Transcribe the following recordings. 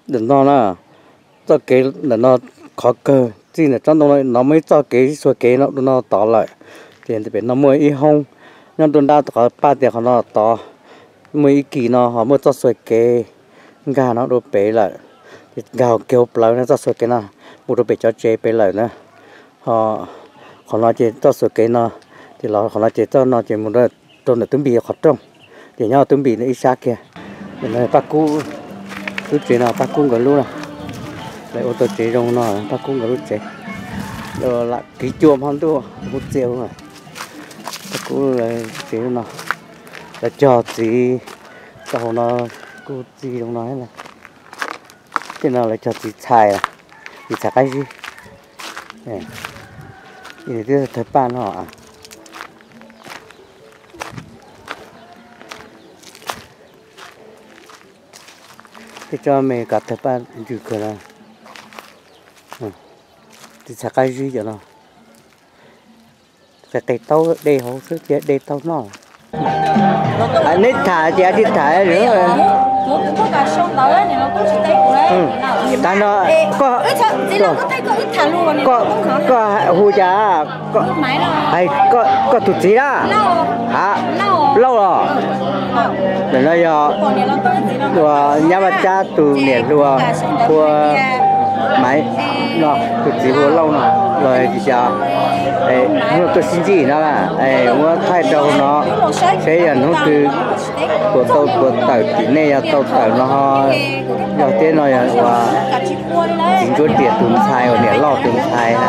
Ntawm no na, txoj kev ntawm no qhov kawg txij ntawm tsob ntoo no muaj ib txoj kev xuas kev no dua no tod lawm. Ces pem no muaj ib hoob nyob nruab nrab qhov paj tias qhov no tod, muaj ib kis no ho muaj txoj xuas kev nkag no dua pem lawm. Ces nkag kiag hauv plawv no txoj xuas kev no mus rau pem cov tsev pem lawm na. Ho qhov no ces txoj xuas kev no, ces los qhov no ces txoj no ces mus rau ntawm Tub Npis qhov rooj, ces nyob Tub Npis ib sab kiag. Paj Kub, lub tsev no Paj Kub nkawd lub na. Lawv ua tau tsev zoo no, Paj Kub nkawd lub tsev. Lam kiv cua hmo ntuj hu txias. Paj Kub tsev no, lawv cog txiv, tau hauv no kuj txi zoo no. Tej no lawv cog txiv txhais, txiv txhais qab zib. Nws twb thawj paj no. Tej tsob me kav thawj paj ntsws kawg no. Txiv txhais qab zib cov no. Qe qe taub dej hauv xwb thiab dej taub noj. Neb tham ces tsis tham. Tav no koj hu cas? Koj tus txiv na? Ha, Lauj los? Ntawm no yog uas nyab Vaj Tsab tus niam hluas hu Maiv no, tus txiv hu ua Lauj no los tsis xyov. Hnub tuaj sib ntsib no, muab thaij rau hauv no, seb yog hnub twg puas tau puas tawm tim nej yog tau tawm no ho. Yog thiab no yog uas txiv Ntsuab Riam tus ntxhais uas niam loj tus ntxhais na.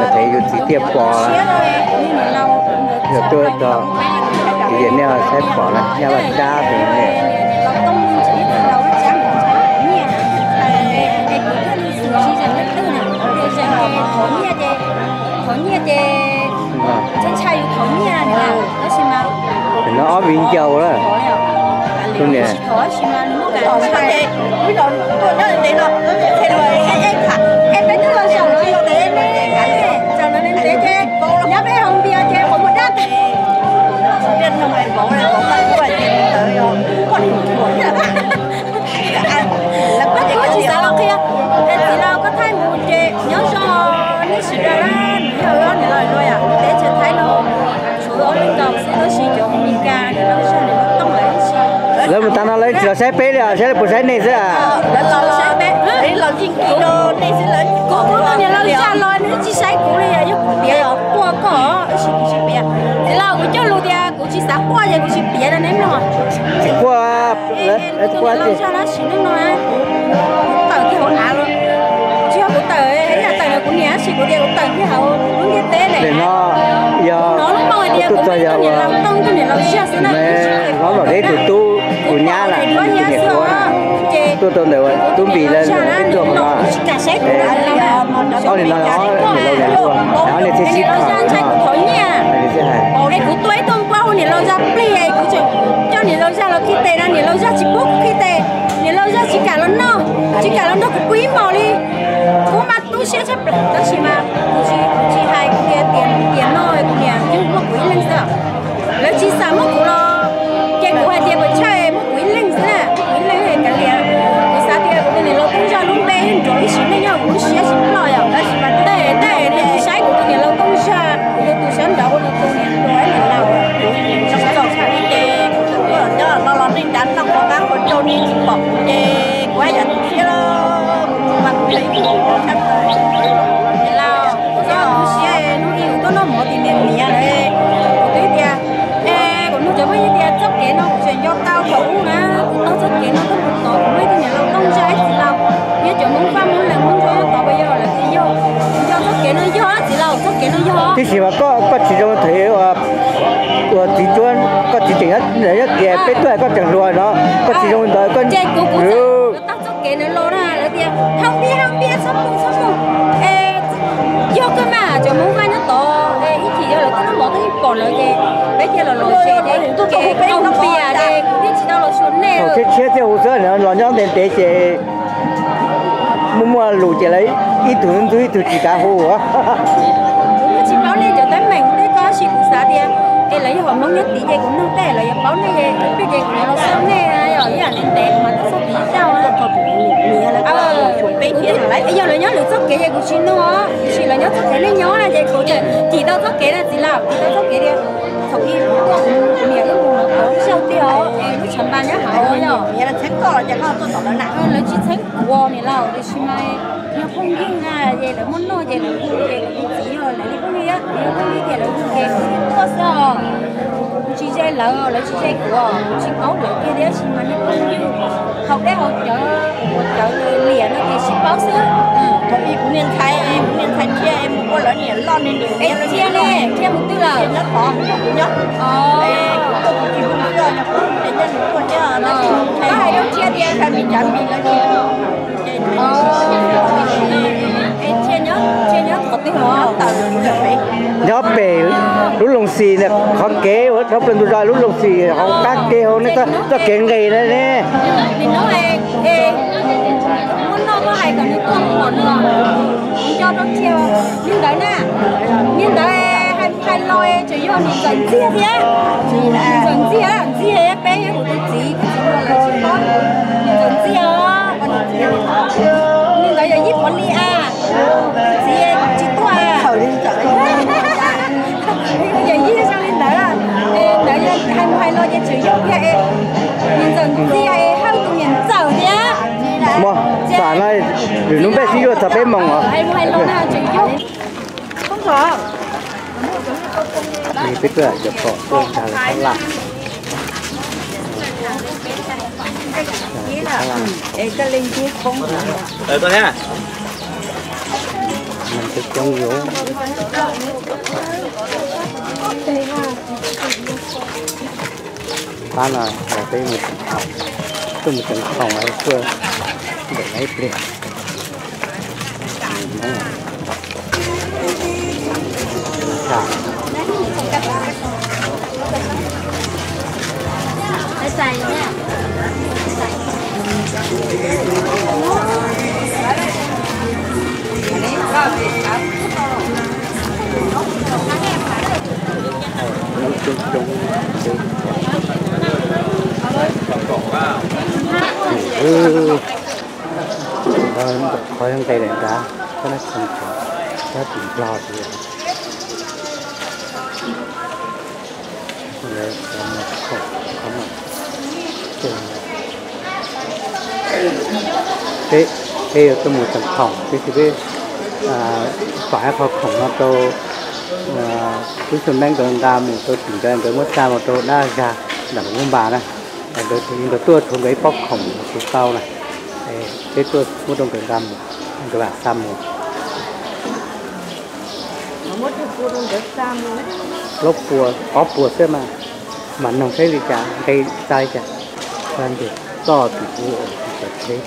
Yog thaum yus txiv tiaj pom, yog tuaj tog, ces nej ho saib pom na, nyab Vaj Tsab tus niam. No ob viv ncaus lawm. Tus niam. Tsis xav los qhia, txiv laus koj thaij mus ces nyob zoo, nej sawv daws na, nws yog ob niam laus luaj yom, teb chaws Thaib no tshuav ob leeg nkaus xwb tab sis cov Meskas niam laus zaj niam laus tooj lawv ib txhis. Lawv mus tas no lawv tsis los saib peb li, saib lawv puas saib nej xwb. Kuv tus niam laus zaj los nws tsis saib kuv li, yog kuv piav quaj koj tab sis kuv tsis piav. Txiv laus kuv cog lus tias kuv tsis xav quaj ces kuv tsis piav rau neb mloog. Tsis quaj. Tus niam laus zaj tab sis hnub no kuv tawm kiag hauv av los, tsis yog kuv tawm, yog tawm los kuv niam tab sis kuv tias kuv tawm kiag hauv lub ntiaj teb ne. Hnov lub npau hais tias kuv muaj ib tug niam laus tooj ib tug niam laus zaj xwb na. Tus tub tus nyab na, tus niam hluas na, tuaj tau ntawm Tub Npis lawv ib tug no. Ob niam laus, ob niam laus niam hluas, ob niam txiv sib khawm no. Es kuv tua ib tug npua hu niam laus zaj plig, kuv tseem coj niam laus zaj los khi tes na, niam laus zaj tsis pub kuv khi tes, niam laus zaj tsis kam los noj, tsis kam los nrog kuv pw ib hmos li. Kuv mas tu siab tshaj plaws tab sis mas kuv tsis, kuv tsis hais, kuv tias tiam, tiam no kuv niam yug muaj kuv ib leeg xwb. Lawv tsis xam muab kuv los ces kuv hais tias puas chawj muab kuv ib leeg xwb na, kuv ib leeg kav liam. Kuv xav tias kuv tus niam laus tooj zaj lub npe nrov ib sim neej nyob kuv lub siab tsis ploj yom, tab sis mas tej, tej nws saib kuv tus niam laus tooj zaj, kuv yog tus sawv ntxov ua nws tus niam hluas niam laus, kuv tsis txaus tshaj li ces kuv los nyob no los neej nrad noj qhov qab qhov rau nws tsis pom kuv ces kuv haj yam tu siab los mas kuv yog ib tug tshaj plaws. Niam laus, kuv txhob tu siab, hnub ib kuv tuaj noj mov tim niam niam lawm, kuv twb tias, es kuv nug cov phooj ywg tias txoj kev no kuv tseem nco tau thaum ub na, kuv taug txoj kev no tuaj mus tod kuv muaj ib tug niam laus tooj zaj ib txiv laus, nyob cov Hmoob Vaj Hmoob Leeg Hmoob Ntsuab nyob tod puas yog lawv tias yog, nco txoj kev no yog txiv laus, txoj kev no yog. Tiam sis mas koj, koj tsis zoo thaum uas txiv Ntsuab, koj txiv tseem nyob tias peb tuaj koj tseem hluas no, koj tsis zoo ntawd koj. Ces kuv, kuv txawm taug txoj kev ntawd los na, lawv tias hau npias hau npias txhob mus txhob mus. Es yog kawg mas cov Hmoob Vaj nyob tod es ib chim yog lawv tuaj noj mov twb yeej pom lawv ces peb thiaj los los ze ces kev taug npias ces kuv thiaj tsis tau los xyuas nej. Thaum tshiab tshiab thiaj hu xwb, los nyob ntev ntev ces muaj muaj lus ces lawv ib tug ntxub ib tug tsis kav hu. Kuv tsis paub nej cov teeb meem tej ko tab sis kuv xav tias es lawv yog Hmoob nyob tid ces kuv nug tej lawv yuav paub nej, ib pliag ces kuv los xyuas nej, yog ib yam ntev ntev kuv mam tuaj txog tid tau na. Kev na txiv laus, txiv laus txhob kev tias thaum ub kuv tuaj kuv niam wb mus lawv tau lub xyoo tiag os, es lub tshav npas nyob hauv yog. Lawv txheeb koj los cas koj tuaj tom lawv na? Lawv tsis txheeb kuv niam laus tiam sis mas yog phooj ywg na, ces lawv muaj noj ces lawv hu ces kuv tus txiv yog lawv li phooj ywg, kuv yog phooj ywg ces lawv hu ces kuv tuaj xwb os. Kuv tsis ze lawv, lawv tsis ze kuv, kuv tsis paub lawv kiag tiam sis mas yog phooj ywg haus dej haus cawv, haus cawv liam no ces sib paub xwb. Thaum ub kuv niag ntxhais, kuv niag ntxhais thiaj mus ua lawv niam loj niag niam thiaj ne, thiaj mus twg lawm? Nyob tod nrog kuv nyob. Kuv tuaj kuv tsis hu xwb, yog kuv hu ces nyob nws tuaj thiab, tab sis ntshai, ntshai me cav mis lawv tsis Nyob pem lub Loos Xis, qhov kev uas dhau plaws ntug zos lub Loos Xis hauv qab kev hauv ne, txoj kev nqis na ne. Niag ntawd na, niag ntawd hais mus hais los tseem yog niam ntxawm Ntxiag thiab. Niam ntxawm Ntxiag, Ntxiag peb kuv tus txiv, kuv txiv muaj lawv tsis paub. Niam ntxawm Ntxiag os, niam ntxawm yawm yij Pov Lis a, txiv tsis tuaj. Yawm yij zoo li ntawd, ntawd hais mus hais los ces tseem yog tiag, niam ntxawm Ntxiag es Hawj tus niam ntxawm thiab. Muaj, tam no lwm hnub peb sib yuav txog peb moos os. Hais mus hais los na tseem yog. Peb tuaj cov pom tuaj nrog lawv phab laj. Coob coob yuav. Pab no peb mus tseem khoom, tuaj mus tseem khoom tuaj ntawm no ib pliag. Coob coob. Qhov nqe daim nrad, koj nab txheej tsev, koj tim Nplog tias. Peb, peb yuav tuaj mus tseem khoom, tab sis peb pam ib qho khoom no rau tub Xyooj Neeb nkawd nqa mus rau tim nkawd, nkawd muab xa mus rau dab zag nram Hmoob Npas na. Nkawd tuaj tshuav nkawd ib pob khoom tsis tau na, peb tuaj muab rau nkawd nqa mus, nkawd vam xa mus. Plaub puas, ob puas xwb mas, mas noog saib li cas, nqe xa li cas. Xa ntes txoj tim ub, tim teb,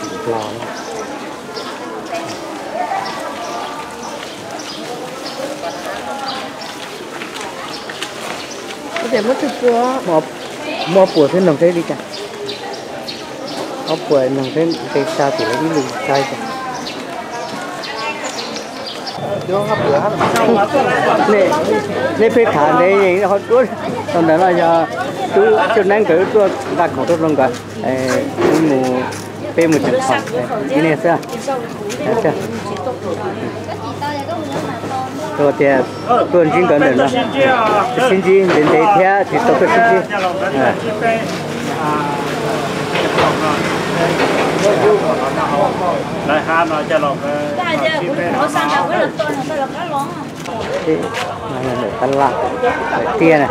tim Nplog. Muaj ob puas xwb, noog saib li cas. Ob puas noog saib nqe xa tim lawv ib lwm xa li cas. Nej pheej tham ntev yeej ho duab. Tau ntawd no yog tub Xyooj Neeb nkawd tuaj nqa khoom tuaj rau nkawd, mus, peb mus tseem khoom ib niag xwb. Rau tias tuaj ntsib nkawd ntawm no, sib ntsib ntev ntev thiab tsis tau tuaj sib ntsib. Ntawm tab laj, ntawm tiaj na.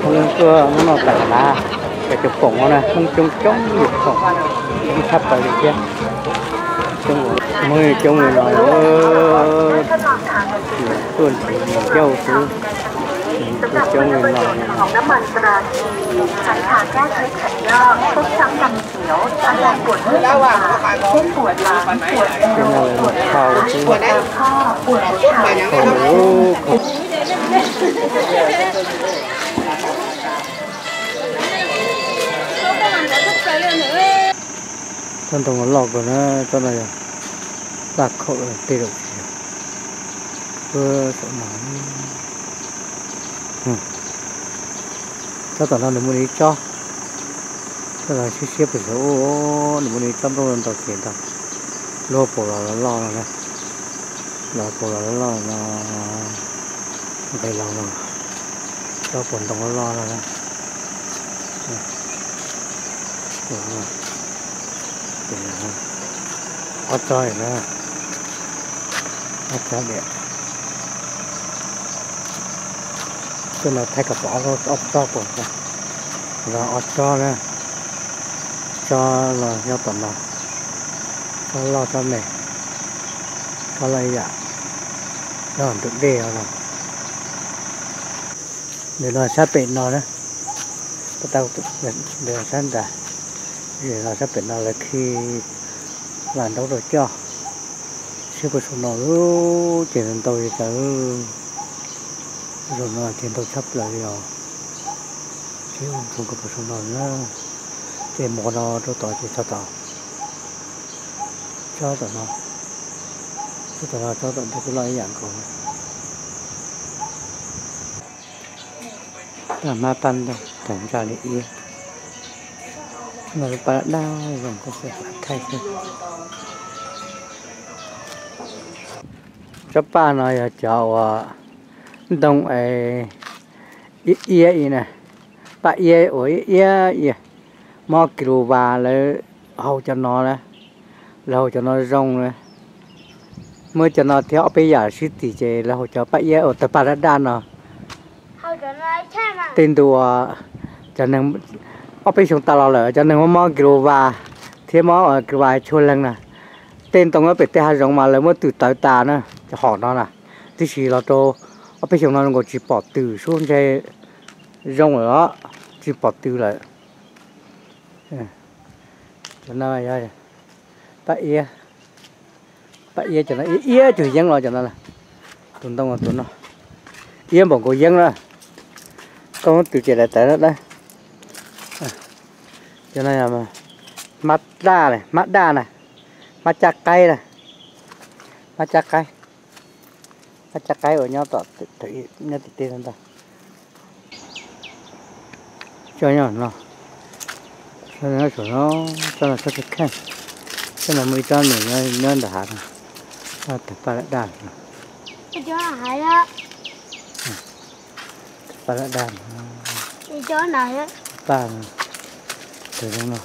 Hmoob tuaj hnub no tawm lav, cov cov khoom no na, Hmoob coob coob yam khoom, coob tshaj plaws li thiab. Hmoob coob li no, tuaj nrhiav ncauj xwb, tuaj coob li no. Ces no lawv mus thau xwb. Tsob ntoo loj kawg na, tsob no yog laj khaum tej zaum tsis yog. Tuaj saum no, tsob tom no nws muaj li tsob, tsob no siab siab pes tsawg, nws muaj li tsob nplooj ntau ces ntau, lub hauv paus los loj no na. Los puas los loj loj no, nqis los no, tsob puas ntoo loj loj no. Ob tsob na, ob tsob diam. Tuaj no thaij kom pom ob tsob puas, los ob tsob na, tsob los nyob tom no, tsob loj tsob me, tsob loj ib yam, nyob ntug dej no. Ntawm no sab pem no na, sab nrad, no sab pem no lawv khi vaj ntaub rau coj, sib puas saum no ces ntau li cas, saum no ces ntau tshaj plaws li os. Sib puas saum no na, ces mus no rau tod ces txog tod, tsob tom no, tsob tom no tsob tom ntej kuj loj ib yam nkaus. Paj hmab paj ntoo tag ntsaj li iab. No lub paj daj zoo koj thaij xwb. Tsob paj no yog cov uas ntoo es iab iab i na, paj iab uas iab iab i, mob kis lus vas lawv haus cov no na, lawv haus cov no zoo na. Muab cov no thiab ob peb yam sib tim ces lawv haus cov paj iab uas tawg paj daj daj no. Tej ntu uas cov neeg ob peb xyoo tas los lawm cov neeg muaj mob kis lus vas thiab mob kis lus vas tshua leeg na, tej ntoo nyob pem tej hav zoov mas lawv muab twm tawv tas na, cov hom no na, tiam sis los rau ob peb xyoo no zoo nkaus tsis pom twm sub ntshe zoo lawm os, tsis pom twm lawm. Cov no yog paj iab, paj iab cov no iab cuag yeeb los cov no, tus ntoo tus no iab npaum nkaus yeeb na. Koj muab twm ces daim tawv dawb. Cov no yog hmab daj, hmab daj na, hmab caj qaib na, hmab caj qaib, hmab caj qaib uas nyob tom, nyob tim tej ntag. Tsob nyob no, tsob no, tsob no tsob kheej, tsob no muaj ib tsob nws nyob ntawm hav no, tawg paj daj daj no, paj daj daj no, paj tawg zoo no.